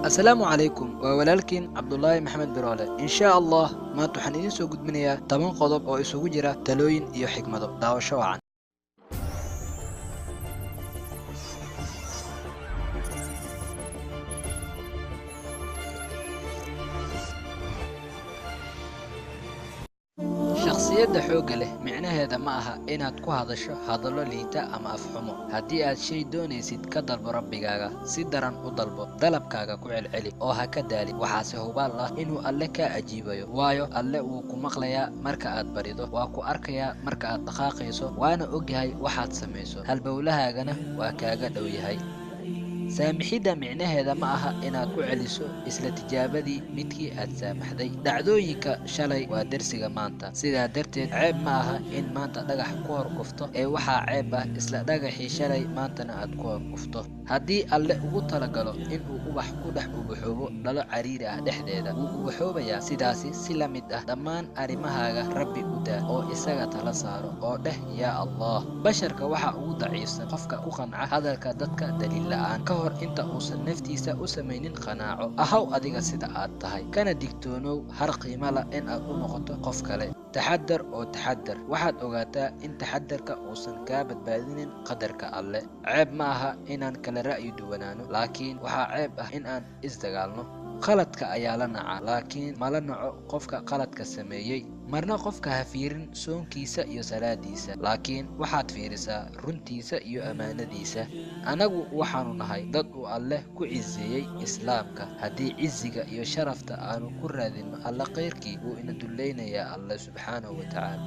Asalaamu calaykum, waa walaalkiin Cabdulaahi Maxamed Biroole. Inshaa Allah maanta waxaan idiin soo gudbinayaa 10 qodob oo isugu jira talooyin iyo xikmado. Daawasho wacan. Shakhsiyadda xoogga leh micnaheeda ma aha inaad ku hadasho hadallo liita ama afxumo. Haddii aad shay doonaysid, ka dalbo Rabbigaaga, si daran u dalbo, dalabkaaga ku celceli oo ha ka daalin. Waxaase hubaal ah inuu Alle kaa ajiibayo, waayo Alle wuu ku maqlayaa marka aad barido, waa ku arkayaa marka aad dhaqaaqayso, waana ogyahay waxaad samayso, halbowlahaagana waa kaaga dhow yahay. Saamixidda micnaheeda ma aha inaad ku celiso isla tijaabadii midkii aad saamaxday. Dhacdooyinka shalay waa dersiga maanta, sidaa darteed ceeb ma aha in maanta dhagax ku hor kufto, ee waxaa ceeb ah isla dhagaxii shalay maantana aad ku hor kufto. Haddii Alle ugu talagalo inuu ubax ku dhex ubaxoobo dhalo cariiri ah dhexdeeda, wuu ubaxoobayaa. Sidaasi si la mid ah dhammaan arrimahaaga Rabbi u daa oo isaga tala saaro oo dheh yaa Allah. Basharka waxaa ugu daciifsan qofka ku qanca hadalka dadka daliil la'aan, ka hor inta uusan naftiisa u samaynin qanaaco. Ahaw adiga sida aad tahay, kana digtoonow har qiimo la in aad u noqoto qof kale. Taxadar oo taxadar. Waxaad ogaataa in taxadarka uusan kaa badbaadinin qadarka Alle. Ceeb ma aha inaan kala ra'yi duwanaano, laakiin waxaa ceeb ah in aan isdagaalno. Qaladka ayaa la nacaa, laakiin mala naco qofka qaladka sameeyey. Marna qofka ha fiirin soonkiisa iyo salaadiisa, laakiin waxaad fiirisaa runtiisa iyo ammaanadiisa. Annagu waxaanu nahay dad uu Alleh ku ciseeyey Islaamka. Haddii cisiga iyo sharafta aanu ku raadinno Alle khayrkii, wuu ina dullaynayaa Alle subxaanahu wa tacaala.